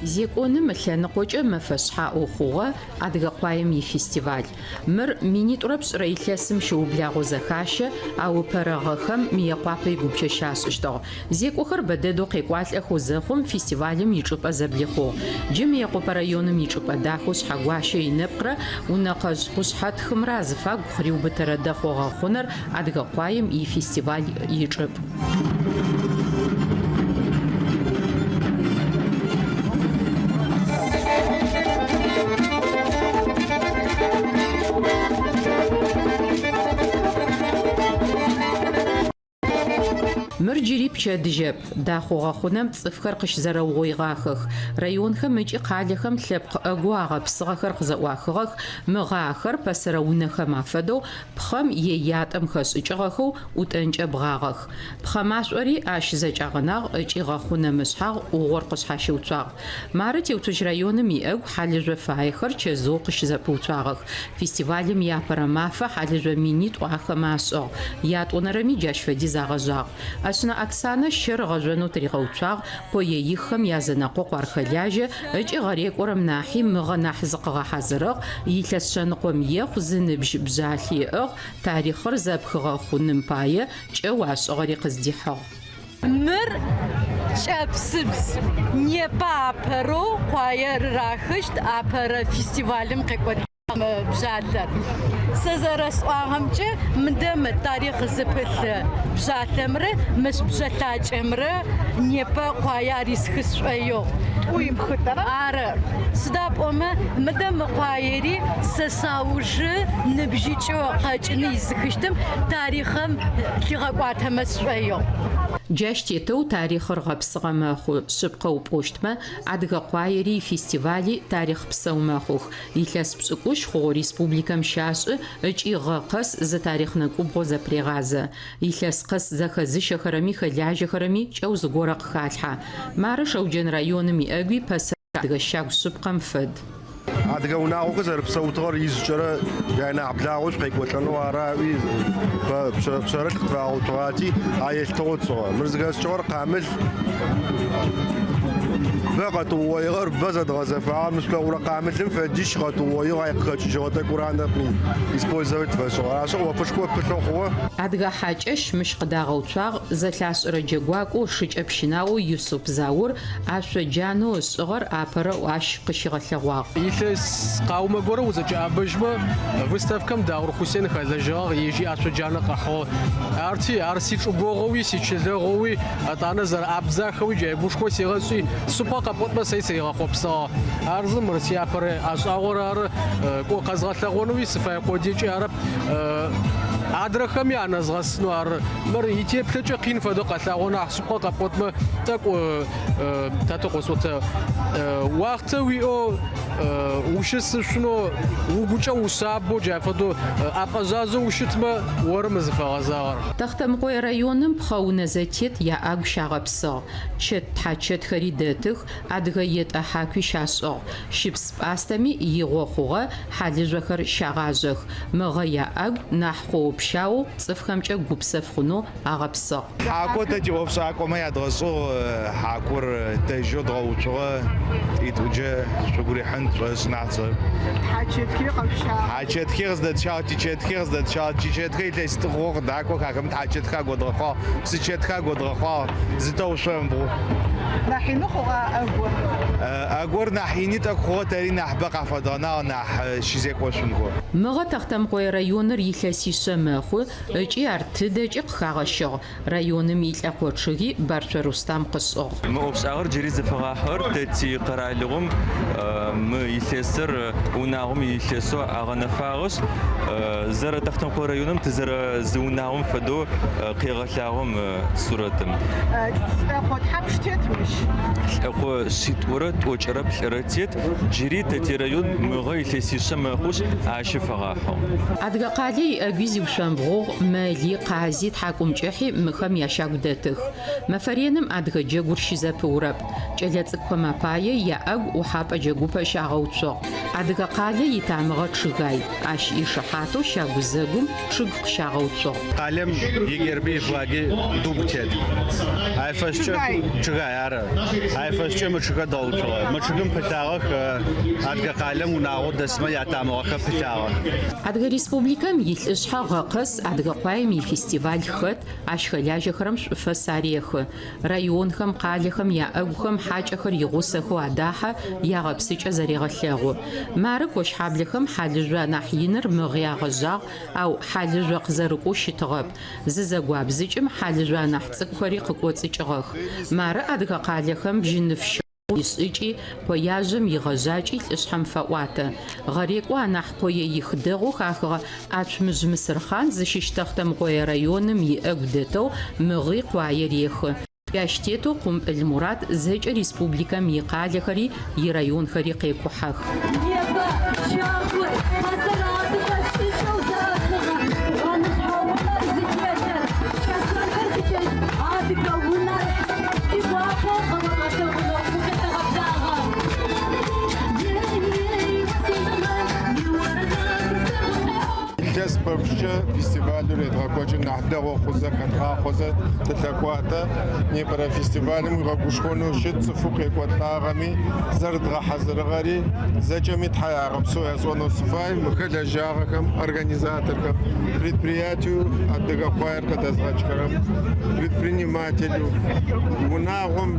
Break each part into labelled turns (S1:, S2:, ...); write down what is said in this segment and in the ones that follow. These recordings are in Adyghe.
S1: Зекӏоным ылъэныкъокӏэ мэфэ шъхьаӏэу хъугъэ адыгэ къуаем ифестиваль. Мыр минитӏурэ пшӏырэ илъэсым щыублагъэу зэхащэ, ау ыпэрэ гъэхэм Мыекъуапэ игупчэ щашӏыщтыгъ. Зекӏохэр бэдэдэу къекӏуалӏэхэу зэхъум, фестивалым ичӏыпӏэ зэблихъугъ. Джы Мыекъопэ районым ичӏыпӏэ дахэу Шъхьэгуащэ инэпкърэ Унэкъэжъ къушъхьэтхымрэ азыфагу къыриубытэрэ Дэхъо гъэхъунэр адыгэ къуаем ифестиваль ичӏыпӏ. Мыр джыри пчэдыжьэп. Дахъо гъэхъунэм цӏыфхэр къыщызэрэугъоигъахэх. Районхэм ыкӏи къалэхэм лъэпкъ ӏэгоу агъэпсыгъэхэр къызэӏуахыгъэх, мыгъэ ахэр, пэсэрэ унэхэм афэдэу, пхъэм е ятӏэм хэшӏыкӏыгъэхэу, ӏутӏэнкӏэ бгъагъэх. Пхъэ машӏори ащ зэкӏагъэнагъ ыкӏи гъэхъунэм ышъхьагъ ӏугъор къышъхьащыуцуагъ. Мары Теуцожь районым иӏэгу хьалыжъо фаехэр чэзыу къыщызэпыуцуагъэх. Фестивалым иапэрэ мафэ хьалыжъо минитӏу ахэмэ ашӏыгъ, ятӏонэрэми джащ фэдиз агъэжъагъ. ӏэшъынэ Оксанэ щэр ыгъэжъонэу тыригъэуцуагъ, къоеиххэм язэнэкъокъу ар хэлажьэ ыкӏи гъэрекӏорэм нахьи мыгъэ нахь зыкъыгъэхьазырыгъ, илъэс шъэныкъом ехъу зыныбжь бжъалъи ыӏыгъ, тарихъыр зэпхыгъэ хъуным пае кӏэу ашӏыгъэри къыздихьыгъ.
S2: Мыр кӏэпсыбз. Непэ апэрэу къуае рырахыщт апэрэ фестивалым къекӏолӏагъ мы бжъалъэр. Сэ зэрэсӏуагъэмкӏэ, мыдэ мы тарихъ зыпылъ бжъалъэмрэ мыщ бжъэлъакӏэмрэ непэ къуае арисхы сшӏоигъу.
S3: Тӏу ипхытэрэ?
S2: Ары. Сыда пӏомэ, мыдэ мы къуаери сэ саужы ныбжьыкӏэу къэкӏыны изыхыщтым тарихъым лъигъэкӏуатэмэ сшӏоигъу.
S1: Джащ тетэу тарихъыр гъэпсыгъэ мэхъу, шъыпкъэу пӏощтмэ, адыгэ къуаери ифестивали тарихъ псэу мэхъух. Илъэс пшӏыкӏущ хъугъэу республикэм щашӏы ыкӏи гъэ къэс зы тарихъ нэкӏубгъо зэпырегъазэ. Илъэс къэс зэхэзыщэхэрэми хэлажьэхэрэми кӏэу зыгорэ къыхалъхьэ. Мары Шэуджэн районым иӏэгуи пэсэрэ адыгэ щагу шъыпкъэм фэд.
S4: Адыгэ унагъохэр зэрэпсэутыгъэр ижъкӏэрэ джай нахь благъэу шъукъекӏолӏэнэу ары аӏуи пшъэрылъ къытфагъэуцугъати, а елъытыгъэу тшӏыгъэ. Мыр зыхэсшӏыгъэр къамыл. Бэ къэтыугъоигъэр, бэ зэдгъэзэфагъэр. Мы шъулъэгъурэ къамылым фэдищ къэтыугъоигъ, ай къыхэкӏыжьыгъэ тӏэкӏур анэп использовать тфэшӏыгъэр. Ащ ӏофышхо пылъэу хъугъэ.
S1: Адыгэ хьакӏэщ мыщ къыдагъэуцуагъ зэлъашӏэрэ джэгуакӏоу шыкӏэ пщынаоу Юсуп Заур ашъо джанэу ышӏыгъэр апэрэу ащ къыщигъэлъэгъуагъ.
S5: Илъэс къаумэ горэ узэкӏэӏэбэжьмэ, выставкэм Даур Хъусен хэлэжьэгъагъ, ежь иашъо джанэ къыхьыгъ. Арти, ар сичӏыгогъоуи, сичылэгъоуи, етӏанэ зэрэабдзахэуи джа гушхо сигъэшӏи, шъыпкъэ къэпӏотмэ, сэри сыригъэхъопсэгъагъ. Ар зы, мыр сиапэрэ ӏэшӏагъор ары, кӏо къэзгъэлъэгъонэуи сыфэе къодыекӏи арэп, адрэхэми анэзгъэсынэу ары. Мыр итеплъэкӏэ къин фэдэу къэлъагъо нахь, шъыпкъэ къэпӏотмэ, тӏэкӏу Татэ къосӏотэ, уахътэ уиӏэу ущысышъунэу, угукӏэ ушъабэу, джа фэдэу ӏэпӏэжъажъэу ущытмэ, оры мы зыфэгъэзагъэр.
S1: Тэхъутэмыкъое районым пхъэ унэ зэтет яӏэгу щагъэпсыгъ. Чэт тхьачэтхэри дэтых, адыгэ етӏэ хьакуи щашӏыгъ. Щыпс-пӏастэми игъо хъугъэ, хьалыжъохэр щагъажъэх. Мыгъэ яӏэгу нахь хъоо-пщаоу, цӏыфхэмкӏэ гупсэф хъунэу агъэпсыгъ.
S6: Хьакур тэ тиӏофшӏакӏомэ ядгъэшӏыгъ, хьакур дэжьэу дгъэуцугъэ, тӏитӏуджэ шъугу рихьын тшӏошӏы нахь тшӏэрэп.
S3: Тхьачэтхи къэшъущагъ.
S6: Тхьачэтхи къыздэтщагъ, тичэтхи къыздэтщагъ. Тичэтхэр илъэситӏу хъугъэу къыдакӏох, ахэм тхьачэтхэр агодгъэхъуагъ, псычэтхэр агодгъэхъуагъ, зытэушъомбгъу.
S3: Нахь ины хъугъа ӏэгур?
S6: ӏэгур нахь ини тӏэкӏу хъугъэ, тэри нахьыбэ къафэдгъэнагъ, нахь щызекӏошъунхэу.
S1: Мыгъэ Тэхъутэмыкъое районыр илъэсишъэ мэхъу, Ыкӏи ар тыдэкӏи къыхагъэщыгъ, районым илӏэкъо чъыги Барцо Рустам къышӏыгъ.
S7: Мы ӏофшӏагъэр джыри зыфэгъэхьыгъэр тэ тикъэралыгъом мы илъэсыр унагъом иилъэсэу агъэнэфагъэшъ, зэрэ Тэхъутэмыкъое районым тызэрэ зы унагъом фэдэу къегъэлъагъо мы сурэтым.
S3: Лӏэкъо тхьапш тет мыщ?
S7: Лӏэкъо шъитӏурэ тӏокӏырэ плӏырэ тет. Джыри тэ тирайон мыгъэ илъэсишъэ мэхъушъ, ащ фэгъэхьыгъ.
S1: Адыгэкъалэ иӏэгуи зиушъомбгъугъ, мэли, къази, тхьакӏумкӏыхьи мыхэм ящагу дэтых. Мэфэ реным адыгэ джэгур щызэпыурэп. Кӏэлэцӏыкӏухэм апае яӏэгу ӏухьапӏэ джэгупэ щагъэуцугъ. Адыгэкъалэ итамыгъэ чъыгай. Ащ ишыхьатэу щагу зэгум чъыг къыщагъэуцугъ.
S8: Къалэм игерби ифлаги дуб тет. Ай фэшӏкӏэ чъыгай ары. Ай фэшӏкӏэ мы чъыгхэр дгъэуцугъэ. Мы чъыгым пылъагъэх Адыгэ къалэм унагъоу дэсмэ ятамыгъэхэр пылъагъэх.
S1: Адыгэ Республикэм и Лӏышъхьэ гъэ къэс адыгэ къуаем ифестиваль хэт, ащ хэлажьэхэрэм шӏуфэс арехы. Районхэм, къалэхэм яӏэгухэм хьакӏэхэр игъусэхэу адахьэ, ягъэпсыкӏэ зэрегъэлъэгъу. Мары кощхьаблэхэм хьалыжъо анахь иныр мыгъи агъэжъагъ, ау хьалыжъо къызэрыкӏоу щытыгъэп. Зызэгуабзыкӏым хьалыжъо анахь цӏыкӏухэри къыкӏоцӏыкӏыгъэх. Мары адыгэ къалэхэм бжьыныфщыгъу ишӏыкӏи, къояжъэм игъэжъакӏи лӏышъхьэм феӏуатэ. Гъэрекӏо анахь къоеих дэгъоу хахыгъэ Ацумыжъ Мысырхъан зыщыщ Тэхъутэмыкъое районым иӏэгу дэтэу мыгъи къуае рехы. Джащ тетэу Къумпӏыл Мурат зэкӏэ республикэм икъалэхэри ирайонхэри къекӏухьэх.
S9: Непэ щагур пэсэрэ адыгэ шӏыкӏэу зэӏэхыгъэ бгъэнышъхьэ унэр зытетыр, кӏэсэнхэр зытет адыгэ унэр тигуапэу къэогъэлъэгъунэу укъетэгъэблагъэ.
S6: Илъэс пэпчъкӏэ фестивалыр едгъэкӏокӏы нахь дэгъу хъузэ, хэдгъахъозэ тылъэкӏуатэ. Непэрэ фестивалым уигъэгушхонэу щыт цӏыфэу къекӏолӏагъэми, зэрыдгъэхьазырыгъэри зэкӏэми тхьаягъэпсэу ясӏонэу сыфай. Мы хэлэжьагъэхэм, организаторхэм, предприятиеу Адыгэ къуаер къыдэзгъэкӏхэрэм, предпринимателю, унагъом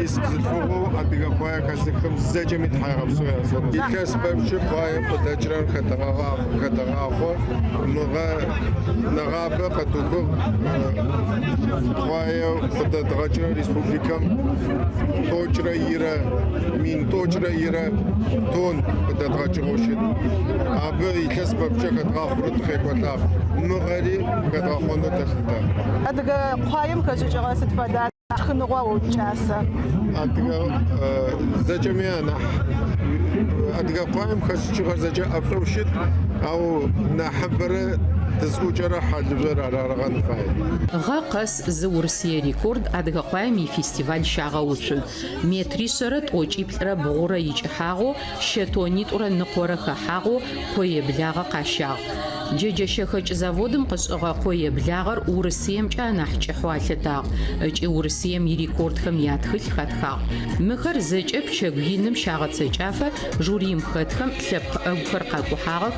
S6: ис бзылъфыгъэу адыгэ къуае хэзыхым зэкӏэми тхьаегъэпсэу ясӏонэу. Илъэс пэпчъ къуаем къыдэкӏырэр хэтэгъахъо. Мыгъэ нэгъабэ къэтыухыгъ къуаеу къыдэдгъэкӏырэ республикэм тӏокӏырэ ирэ, 1031 тонн къыдэдгъэкӏыгъэу щыт. Абы илъэс пэпчъ хэдгъахъорэ тыкъекӏолӏагъ. Мыгъэри хэдгъэхъонэу тэлъытэ.
S3: Адыгэ къуаем хэшӏыкӏыгъэ сыд фэда шхыныгъуа о уикӏаса?
S6: Адыгэ зэкӏэми анахь адыгэ къуаем хэшӏыкӏыгъэр зэкӏэ ӏэшӏоу щыт, ау нахьыбэрэ тызӏукӏэрэ хьалыжъор арарыгъэн фае.
S1: Гъэ къэс зы Урысые рекорд адыгэ къуаем ифестиваль щагъэуцу. Метришъэрэ тӏокӏиплӏырэ бгъурэ икӏыхьагъэу, щэ тоннитӏурэ ныкъорэ хэхьагъэу къое благъэ къащагъ. Джэджэ щэхэкӏ заводым къышӏыгъэ къое благъэр Урысыемкӏэ анахь кӏыхьэу алъытагъ ыкӏи Урысыем ирекордхэм ятхылъ хатхагъ. Мыхэр зэкӏэ пчэгу иным щагъэцэкӏафэ жюриим хэтхэм лъэпкъ ӏэгухэр къакӏухьагъэх,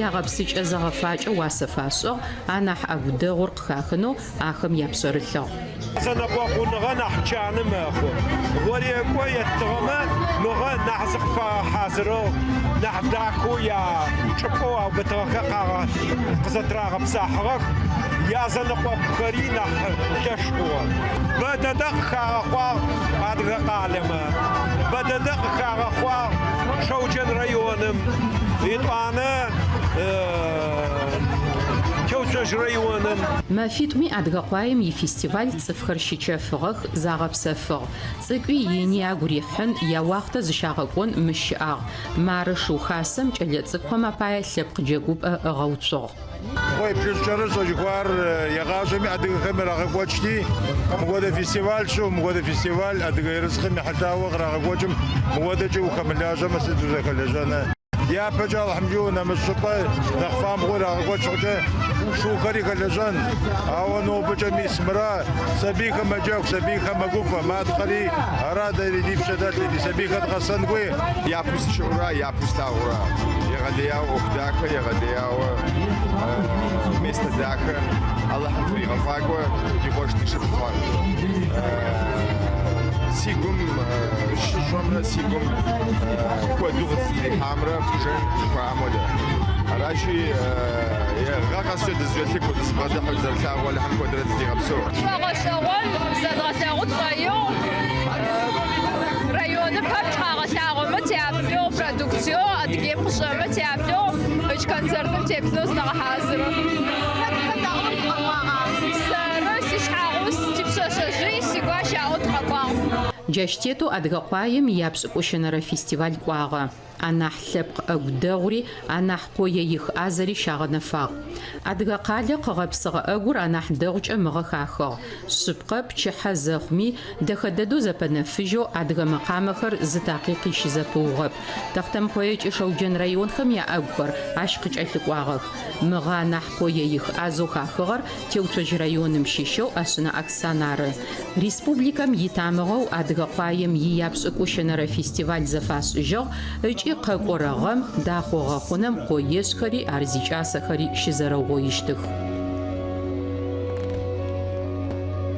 S1: ягъэпсыкӏэ-зэгъэфакӏэ уасэ фашӏыгъ, анахь ӏэгу дэгъур къыхахынэу ахэм япшъэрылъыгъ.
S10: Зэнэкъокъуныгъэ нахь чаны мэхъу. Гъорекӏо еттыгъэмэ, мыгъэ нахь зыкъыфагъэхьазырыгъ, нахь дахэу ячӏыпӏэу аубытыгъэхэр къызэтырагъэпсахьыгъэх, язэнэкъокъухэри нахь лъэш хъугъэ. Бэ дэдэ къыхагъэхъуагъ Адыгэкъалэмэ, бэ дэдэ къыхагъэхъуагъ Шэуджэн районым, етӏуанэ Теуцожь районым.
S1: Мэфитӏуми адыгэ къуаем ифестиваль цӏыфхэр щычэфыгъэх, загъэпсэфыгъ. Цӏыкӏуи ини агу рихьын, яуахътэ зыщагъэкӏон мыщ щыӏагъ. Мары Шыу Хасэм кӏэлэцӏыкӏухэм апае лъэпкъ джэгупӏэ ыгъэуцугъ.
S6: Кхъуей плъыжькӏэрыщӏэ жыхуаӏэр егъащӏэми адыгэхэм ирагъэкӏуэкӏти, мыгуэдэ фестиваль щыӏэу, мыгуэдэ фестиваль адыгэ ерыскъым ехьэлӏауэ кърагъэкӏуэкӏым, мыгуэдэкӏэ ухэмылажьэмэ сыт узэхэлэжьэнэ? Япэкӏэ Алыхьым жиӏэу нэмыщӏ щӏыпӏэ нэхъ фамбгъуэу ирагъэкӏуэкӏ щхъукӏэ шухэри хэлэжьэн. Ауэ нобэкӏэ мис мыра, сабийхэм мэджэгу, сабийхэм мэгуфӏэ, матхъэри, ара дэри ди пщэ дэлъи, ди сабийхэр дгъэсэн хуей.
S11: Япэу сыщыӏура, япэу слъагъура. Егъэлеяуэ ӏуэху дахэ, егъэлеяуэ место дахэ. Алыхьым фригъэфӏакӏуэ ди къуэш ди шыпхъухэр. Си гум щыщӏэмрэ си гум куэду къызытрихьамрэ пхужеӏэн жыхуаӏэм хуэдэ. Аращи, гъэ къэскӏэ дызэкӏэлъыкӏуэу, дызэбгъэдыхьэу, дызэрылъагъуу Алыхьым куэдрэ дыздигъэпсэу.
S12: Тшӏогъэшӏэгъон, зэдгъэлъэгъу тшӏоигъу. Районы пэпчъ къагъэлъагъомэ тяплъэу, продукциеу Адыгеим къышӏэмэ тяплъэу ыкӏи концертым теплъынэу зытэгъэхьазыры. Сэры, сишъхьагъус, типшъэшъэжъый, сигуащ аӏоу тыкъэкӏуагъ.
S1: Джащ тетэу адыгэ къуаем ияпшӏыкӏущэнэрэ фестиваль кӏуагъэ. Анахь лъэпкъ ӏэгу дэгъури, анахь къоеих ӏазэри щагъэнэфагъ. Адыгэкъалэ къыгъэпсыгъэ ӏэгур анахь дэгъукӏэ мыгъэ хахыгъ. Шъыпкъэ, пчыхьэ зэхъуми, дэхэ дэдэу зэпэнэфыжьэу адыгэ мэкъамэхэр зы такъикъи щызэпыугъэп. Тэхъутэмыкъое ыкӏи Шэуджэн районхэм яӏэгухэр ащ къыкӏэлъыкӏуагъэх. Мыгъэ анахь къоеих ӏазэу хахыгъэр Теуцожь районым щыщэу ӏэшъынэ Оксан ары. Республикэм итамыгъэу адыгэ къуаем ияпшӏыкӏущэнэрэ фестиваль зэфашӏыжьыгъ ыкӏи къэкӏорэ гъэм Дахъо гъэхъунэм къоешӏхэри ар зикӏасэхэри щызэрэугъоищтых.